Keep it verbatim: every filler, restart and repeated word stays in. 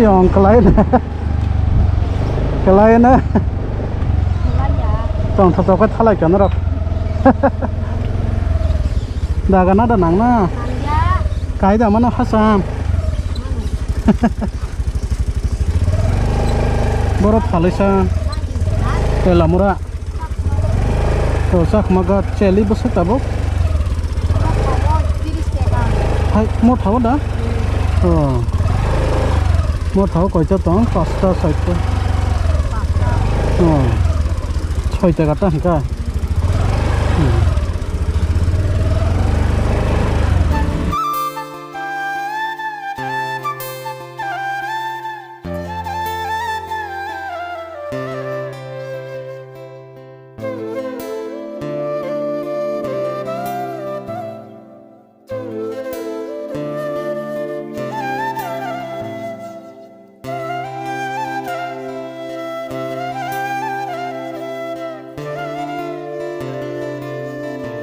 Yong kalai na. Kalai na. Tong tho tho khe thalai kha norok. Daga na da nang na. Kai da mano hasam. Borok phalai sa. Tela mura. To chakma ga cheli bwswk tabuk. Hai motha o da? Oh. Motha o koita tong? Pasta, soita. Oh. Soita gata hwnkha. Hmm.